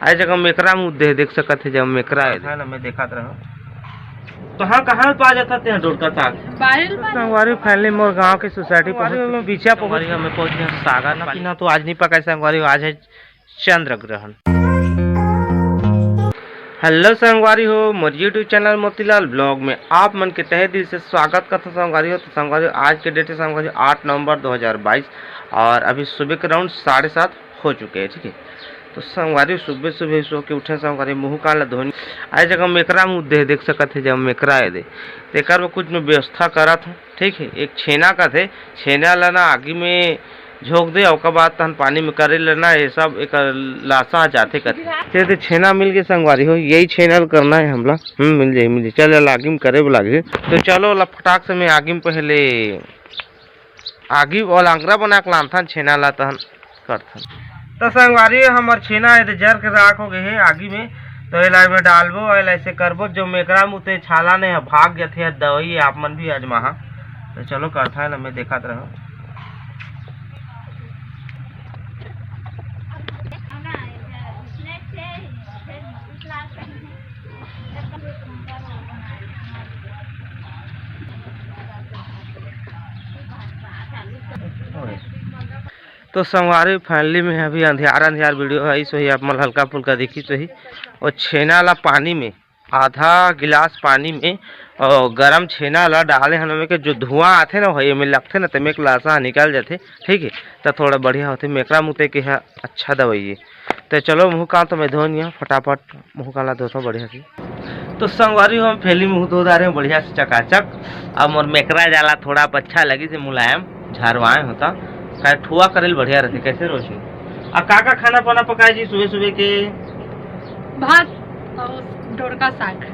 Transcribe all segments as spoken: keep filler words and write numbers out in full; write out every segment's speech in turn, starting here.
आए जगह मेकरा मुद्दे हे, देख सकत हे, जब मेकरा हे। हाँ ना, मैं देखत रहूँ। तो हाँ, कहाँ पा जाता ते डोड़का साग? बारिल पा संगवारी, finally मोर गांव के सोसाइटी पहुंच चुके। बीचा पहुंच गया, मैं पहुंच गया सागर ना। ना तो आज नहीं पकाए संगवारी, आज है चंद्र ग्रहण। हेलो संगवारी हो, मोर YouTube चैनल मोतीलाल ब्लॉग में आप मन के तहे दिल से स्वागत करता संगवारी हो। तो संगवारी हो, आज के डेट है संगवारी हो, आठ नवंबर दो हज़ार बाईस और अभी सुबह के राउंड साढ़े सात हो चुके हैं, ठीक है। तो संगवारी हो, सुबह सुबह सो के उठे संगवारी हो, मुँह कान ला धोनी। आए जगह मेकरा मुद्दे हे, देख सकत हे, जब मेकरा हे दे, तेकर में कुछ में व्यवस्था करत हूँ, ठीक है। एक छेना का थे, छेना ला ना आगी में झोंक दे, ओकर बाद तहन पानी में करे लेना, ये सब एक लाशा जाथे कथे। ते, ते छेना मिल के संगवारी हो, यही छेना ल करना है हमला। हम्म, मिल जाही, मिल जाही। चल, आगी में करे बर लागही। तो चलो, ओला फटाक से मैं आगी में पहले आगी वाला अंगरा बना के लानथन, छेना ला तहन करथन। तो संगवारी, हमर छेना हे, ते जर के राख हो गए हे आगी में। तो एला एमे डालबो, एला ऐसे करबो, जो मेकरा मुते छाला ने भाग जथे, दवाई आप मन भी आजमाहा। तो चलो करथा, एला मैं देखत रहूं। तो संगवारी, finally में अभी अंधियार अंधियार वीडियो है, इस वही आप मन हल्का फुल्का दिखी तो ही। और छेना ला पानी में, आधा गिलास पानी में, और गरम छेना ला डाले हन, ओमे के जो धुआं आथे ना भाई, एमे लगथे ना, तेमे के लाशा निकल जाथे, ठीक है। तो थोड़ा बढ़िया होथे, मेकरा मुते के है अच्छा दवाई है। तो चलो, मुँह कान तो मैं धो निया फटाफट। मुँह काला धोथों बढ़िया से। तो संगवारी हो, हम pehली मुँह धो डारे हूँ बढ़िया से चकाचक। अब मोर मेकरा जाला थोड़ा अच्छा लगी से मुलायम झरवाए होता, काहे ठुआ करेल बढ़िया रहते। कैसे रोशनी? आ का का खाना पाना पकाए जी सुबह सुबह के? भात और डोड़का साग।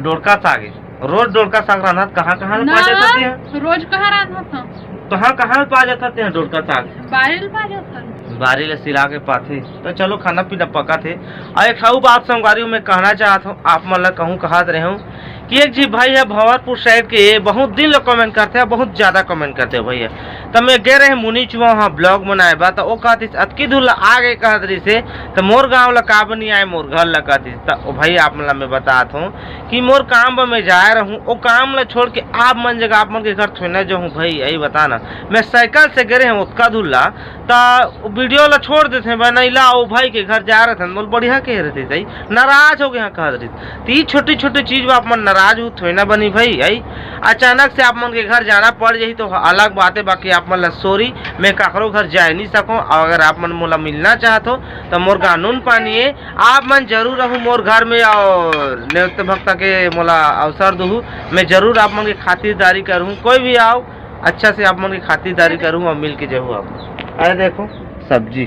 डोड़का साग है। रोज डोड़का साग रांधत, कहाँ कहाँ ले ना, पा जाता है? रोज कहाँ रांधत हम? कहाँ कहाँ ले पा जाता है डोड़का साग? बारी ले पा जाता है। बारी ले सिला के पाथे। तो चलो, खाना पीना पका थे। और एक अउ बात संगवारी में कहना चाहत हूँ, आप मन ला कहूँ कहत रहे हूँ कि एक झी भाई है भंवरपुर side के, बहुत दिन ले comment करते हैं, बहुत ज्यादा comment करते हैं भैया। तो मैं गे रहे मुनी चुआ वहाँ vlog बनाए बा, तो वो कहत इस अतकी दूर ला आ गए कहत रही से, तो मोर गाँव ला का बनी आए, मोर घर ला कहत इस। तो ओ भाई, आप मन ला मैं बतात हूँ कि मोर काम बर मैं जाए रहूँ, ओ काम ला छोड़ के आप मन जगह आप मन के घर थोड़ी ना जाहूँ भाई, यही बता ना। मैं साइकिल से गे रहे हूँ ओतका दूर ला, त वीडियो ला छोड़ देथे, मैं नहीं ला, ओ भाई के घर जा रहे थे, बोल बढ़िया कह रहे थे, सही नाराज हो गए हैं, कहत रहे थे। तो ये छोटी छोटी चीज में आप मन नाराज हो थोड़ी ना बनी भाई, आई अचानक से आप मन के घर जाना पड़ जाही तो अलग बात है, बाकी आप मन ला sorry, मैं काकरो घर जा नहीं सकूँ। और अगर आप मन मोला मिलना चाहत हो तो मोर कानून पानी है, आप मन जरूर रहू मोर घर में और नेवता भक्ता के मोला अवसर दूहू, मैं जरूर आप मन के खातिरदारी करूँ। कोई भी आओ, अच्छा से आप मन के खातिरदारी करूँ और मिल के जाहू आप। अरे देखो सब्जी,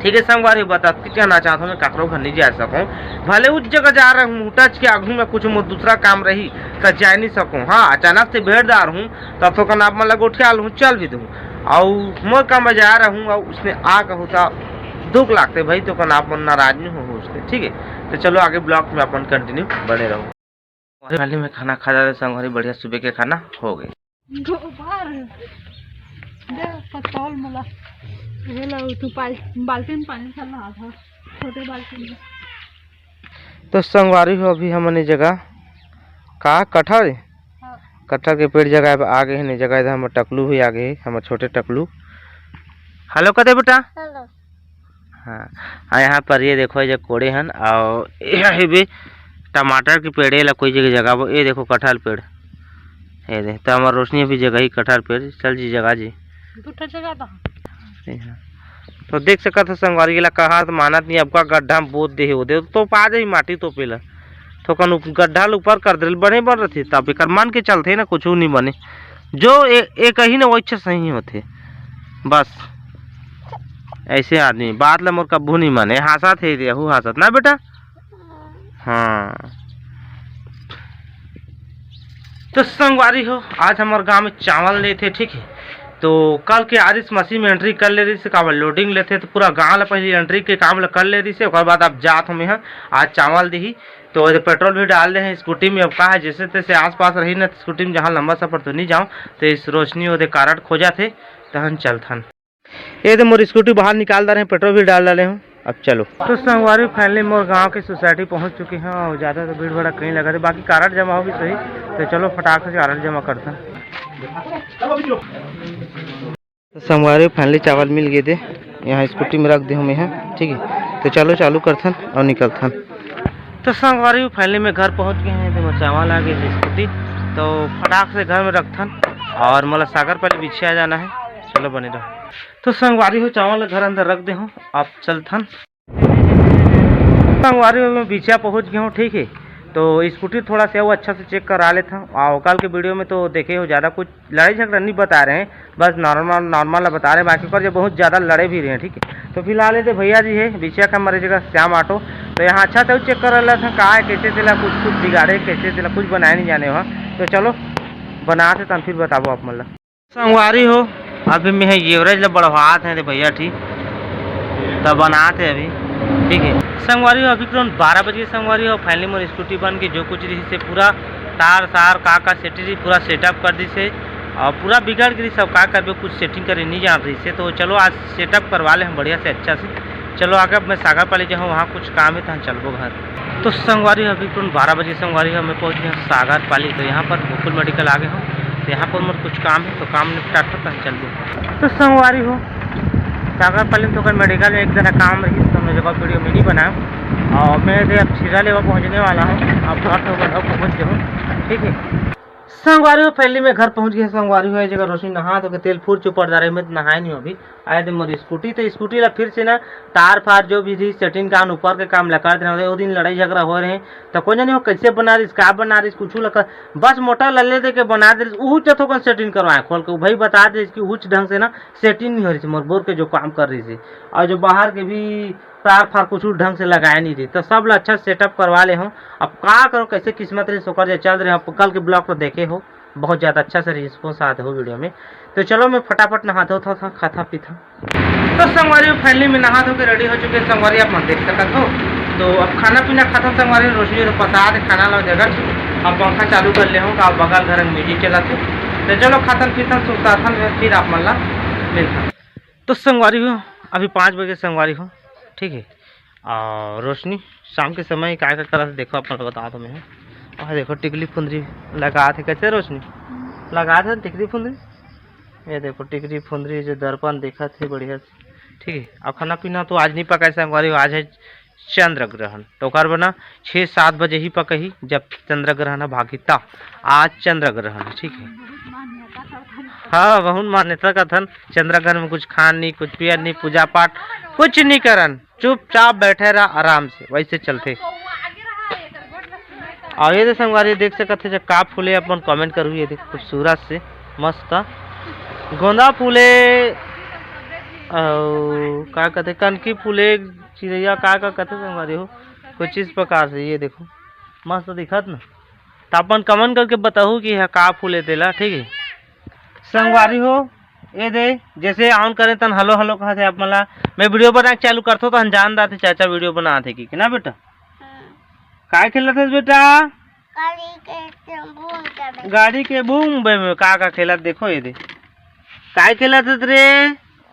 ठीक है संगवारी, बता के कहना चाहत हूँ, मैं काकरो घर नहीं जा सकूँ, भले उस जगह जा रहे हूँ, उठच के आगू में कुछ मोर दूसरा काम रही तो जा नहीं सकूँ। हाँ, अचानक से भेंटदार हूँ, तब तो कन आप मन ला गोठिया लूँ, चल भी दूँ। और मोर काम में जा रहा हूँ और उसने आ कहू तो दुख लागते भाई, तो कन आप मन नाराज नहीं हो उससे, ठीक है। तो चलो आगे vlog में अपन continue बने रहो। और finally मैं खाना खा जाते संगवारी, बढ़िया सुबह के खाना हो गए। गोबर दे पतौल मोला, ये लो तू पाल-, बाल्टी में पानी चल रहा था, छोटे बाल्टी में। तो संगवारी हो, अभी हमन ये जगह का कटहल, हाँ। कटहल के पेड़ जगह आ गए हैं, जगह इधर हमर टकलू भी आ गए हैं, हमर छोटे टकलू। हेलो कर दे बेटा। हेलो। हाँ, और यहाँ पर ये देखो, ये कोड़े हन, और ये भी टमाटर के पेड़, ये ला कोई जगह जगह वो, ये देखो कटहल पेड़, ये दे, तो हमार रोशनी अभी जगह ही कटहल पेड़, चल जी जगह जी। दू ठो जगह तो। ये हाँ। तो देख सकत हो संगवारी ला, कहा तो मानत नहीं, अब का गड्ढा में बोद दे हो दे, तो पा जाही माटी तो पेला, तो कन उप-, गड्ढा ल ऊपर कर दे, बने बन रही, तब एकर मन के चलते ना कुछ नहीं बने, जो ए, ए कही ना वो इच्छा सही होते, बस। ऐसे आदमी बात ला मोर कभू नहीं माने, हंसत हे रे, हु हंसत ना बेटा? हाँ। तो संगवारी हो, आज हमारे गांव में चावल लेते, ठीक है। तो कल के आरिस मशीन में entry कर ले रही से, काबर loading लेते, तो पूरा गांव ला पहले entry के काम ला कर ले रही से, ओकर बाद आप जात हो मैं आज चावल दीही। तो ये पेट्रोल भी डाल दे हैं स्कूटी में। अब का है, जैसे तैसे आसपास रही ना, स्कूटी में जहाँ लंबा सफर तो नहीं जाओ, तो इस रोशनी ओदे कारड खोजा थे, तहन चलथन। ये तो मोर स्कूटी बाहर निकाल डाले हैं, पेट्रोल भी डाल डाले हूँ। अब चलो। तो संगवारी, finally मोर गांव के सोसाइटी पहुंच चुके हैं और ज़्यादा तो भीड़ भड़क नहीं लगा थे, बाकी कारड जमा होगी सही। तो चलो फटाक से कारड जमा करथन। तो संगवारी, finally चावल मिल गए थे, यहाँ स्कूटी में रख दे हूँ मैं, ठीक है। तो चलो चालू करथन और निकलथन। तो संगवारी, finally मैं घर पहुँच गए हैं, तो मोर चावल आ गए थे स्कूटी, तो फटाक से घर में रखथन और मोला सागर पाली बिछिया जाना है। चलो बने रहो। तो संगवारी हो, चावल ला घर अंदर रख दे हूँ, आप चलथन। संगवारी हो, मैं बिछिया पहुँच गया हूँ, ठीक है। तो स्कूटी थोड़ा सा वो अच्छा से चेक करा लेता हूँ। और कल के वीडियो में तो देखे हो, ज़्यादा कुछ लड़ाई झगड़ा नहीं बता रहे हैं, बस नॉर्मल नॉर्मल बता रहे हैं। बाकी ओकर जो बहुत ज़्यादा लड़े भी रहे हैं, ठीक है। तो फिलहाल ये दे भैया जी है, बिछिया का हमारे जगह श्याम ऑटो। तो यहाँ अच्छा से चेक कर रहा था, का है, कैसे तेला कुछ कुछ बिगाड़े, कैसे तेला कुछ बनाए नहीं जाने वहाँ। तो चलो बनाते तन फिर बताबो आप मन ला। संगवारी हो, अभी मैं एवरेज ला बढ़वात हे रे भैया, ठीक, त बनात हे अभी, ठीक है। संगवारी हो, अभी करीबन बारह बजे, संगवारी हो, finally मोर स्कूटी बन के जो कुछ रही से पूरा तार सार का का सेटिंग रही, पूरा सेटअप कर दी से और पूरा बिगड़ गई सब। का करबे, कुछ सेटिंग करे नहीं जान रही से, तो चलो आज सेटअप करवा ले हम बढ़िया से, अच्छा से। चलो आगे अब मैं सागर पाली जाऊँ, वहाँ कुछ काम है, तहाँ चलबो घर। तो संगवारी हो, अभी करीबन बारह बजे, संगवारी हो, मैं पहुँच गया सागर पाली। तो यहाँ पर गोकुल मेडिकल आ गए हो, तो यहाँ पर मोर कुछ काम है, तो काम निपटा के तहाँ चलबो। तो संगवारी हो, सागर पाली में तो ओकर मेडिकल में एक जरा काम रही, तो मैं जगह वीडियो में नहीं बनाया। और मैं इधर अब सिरा लेवा पहुँचने वाला हूँ, अब घर तो घर पहुँच गया हूँ, ठीक है। संगवारी हो, finally मैं घर पहुँच गया। संगवारी हो, ये जगह रोशनी नहा तो के तेल फूट चुपड़ जा रहे, मैं तो नहाए नहीं हूँ अभी। आए थे मोर स्कूटी, तो स्कूटी ला फिर से ना तार फार जो भी थी सेटिंग का ऊपर के काम लगा देना, वो दिन लड़ाई झगड़ा हो रहे हैं। तो कोई नहीं हो, कैसे बना रही, का बना रही, कुछ लगा, बस मोटर ला ले दे के बना दे रही। उहुच थोकन सेटिंग करवाए खोल के, भाई बता दे कि उहुच ढंग से ना सेटिंग नहीं हो रही थी मोर बोर के जो काम कर रही थी, और जो बाहर के भी तार फार कुछ ढंग से लगाए नहीं रही, तो सब ला अच्छा सेटअप करवा ले हूँ। अब का करो, कैसे किस्मत रही सोकर जे चल रहे हो, कल के ब्लॉग तो देखे हो, बहुत ज़्यादा अच्छा से रिस्पॉन्स आते हो वीडियो में। तो चलो मैं फटाफट नहा धो था, खाता पीता। तो संगवारी, finally मैं नहा धो के रेडी हो चुके हैं संगवारी, आप मन देख सकत हो। तो अब खाना पीना खाता संगवारी, रोशनी तो पसा दे खाना ला जगह। अब पंखा चालू कर ले हूँ, का बगल घर में म्यूजिक चला थे। तो चलो खातन पीतन सुस्ताथन में फिर आप मन ला मिलता। तो संगवारी हो, अभी पाँच बजे संगवारी हो, ठीक है। और रोशनी शाम के समय का का करत हे, देखो, अपन बता दो मैं। और देखो, टिकली फुंदरी लगा थे, कैसे रोशनी लगा थे टिकली फुंदरी। ये देखो, टिकली फुंदरी जो दर्पण देखा थे बढ़िया से, ठीक है। और खाना पीना तो आज नहीं पकाए संगवारी हो, आज है चंद्र ग्रहण, तो ओकर बना छः सात बजे ही पकही, जब चंद्र ग्रहण है भागी तब। आज चंद्र ग्रहण है, ठीक है। हाँ, बहुत मान्यता का धन। चंद्र ग्रहण में कुछ खान नहीं, कुछ पियन नहीं, पूजा पाठ कुछ नहीं करन, चुपचाप बैठे रहा आराम से, वैसे चलते। और ये दे संगवारी देख सकत है, जब का फूले अपन कमेंट करू, ये देख खूबसूरत से मस्त गोंदा फूले, और का कहते, कनकी फूले, चिड़ैया का का कहते संगवारी हो, कुछ इस प्रकार से। ये देखो मस्त दिखत ना, तो अपन कमेंट करके बताहू कि यह का फूले तेला, ठीक है संगवारी हो। ये दे जैसे ऑन करे तन हेलो हेलो कहा थे आप मला, मैं वीडियो बना के चालू करथो तो हम जान दाते चाचा वीडियो बना थे कि ना बेटा। हाँ। काय खेलत हस बेटा? गाड़ी के बूम करे। गाड़ी के बूम बे में का का खेलत, देखो ये दे। काय खेलत हस रे?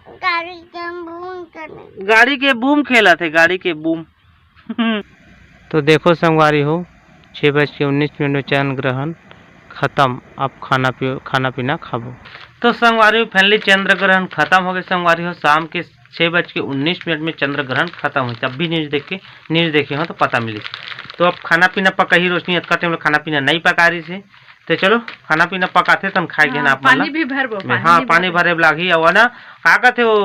गाड़ी के बूम करे। गाड़ी के बूम खेलत है, गाड़ी के बूम। तो देखो संगवारी हो, छः बज के उन्नीस मिनट में चंद्र ग्रहण खत्म। अब खाना पी-, खाना पीना खाबो। तो संगवारी हो, finally चंद्र ग्रहण खत्म हो गए संगवारी हो। शाम के छः बज के उन्नीस मिनट में चंद्र ग्रहण खत्म हो, तब भी न्यूज देख के, न्यूज देखे हो तो पता मिली। तो अब खाना पीना पका ही रोशनी, अतका टाइम खाना पीना नहीं पका रही से। तो चलो खाना पीना पकाथे तन खाए घेन हाँ, आप मन ला। पानी भी भरबो, मैं, पानी हाँ, भी पानी भरबो। भरे लागही, अउ ना का कहते हो,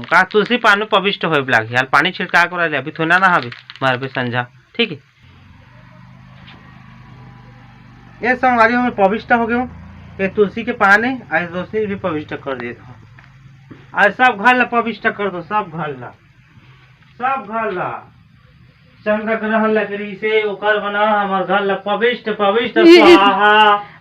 का तुलसी पान में पविष्ट होए लागही। हाल पानी छिड़का के रह ले, अभी थोड़ा ना हवे, मारबे संझा, ठीक है। ये संगवारी हो, मैं पविष्ट हो गए हूँ। ये तुलसी के पान है, आज रोशनी भी पविष्ट कर देता हूँ। आज सब घर ला पविष्ट कर दो, सब घर ला, सब घर ला। चंद्र ग्रहण लकड़ी से ओकर बना हमर घर ला पविष्ट, पविष्ट स्वाहा।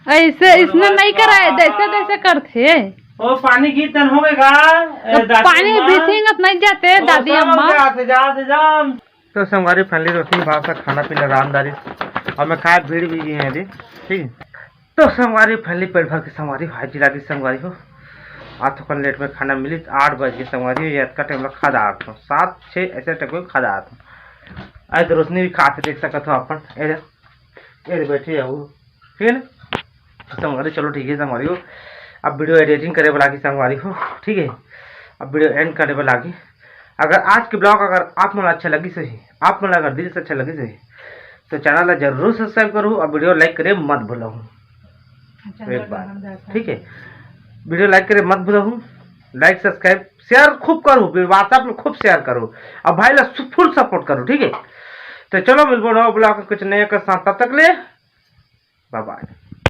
ऐसे इसने नहीं कराए, जैसे तैसे करथे। ओ पानी गिरतन होवेगा, ए, तो दादी पानी अम्मा। ब्रीथिंग नहीं जाते, ओ, दादी सब अम्मा। जाते, जाते, जाम। तो संगवारी finally रोशनी भाषा खाना पीना रामदारी और मैं खाए भीड़ भी गई है अभी, ठीक है। तो संगवारी finally पेट भर के संगवारी भाई जी लागी संगवारी हो। आज थोकन लेट में खाना मिलिस, आठ बज गे संगवारी हो, ये अतका टाइम ला खा डारत हूँ, सात छः ऐसे टाइम को खा डारत हूँ। आज तो रोशनी भी खात हे, देख सकत हो अपन, ए रे, ए रे बैठे हो, ठीक है ना संगवारी। चलो ठीक है संगवारी हो, अब वीडियो एडिटिंग करे वाला की संगवारी हो, ठीक है, अब वीडियो एंड करे वाला की। अगर आज के ब्लॉग अगर आप मन अच्छा लगी सही, आप मन अगर दिल से अच्छा लगी सही, तो चैनल ला जरूर सब्सक्राइब करो और वीडियो लाइक करे मत भूलो। एक बार, ठीक है, वीडियो लाइक करे मत भूलो, लाइक सब्सक्राइब शेयर खूब करो, WhatsApp में खूब शेयर करो और भाई ला फुल सपोर्ट करो, ठीक है। तो चलो मिलबो नवा ब्लॉग में कुछ नया के साथ, तब तक ले बाय बाय।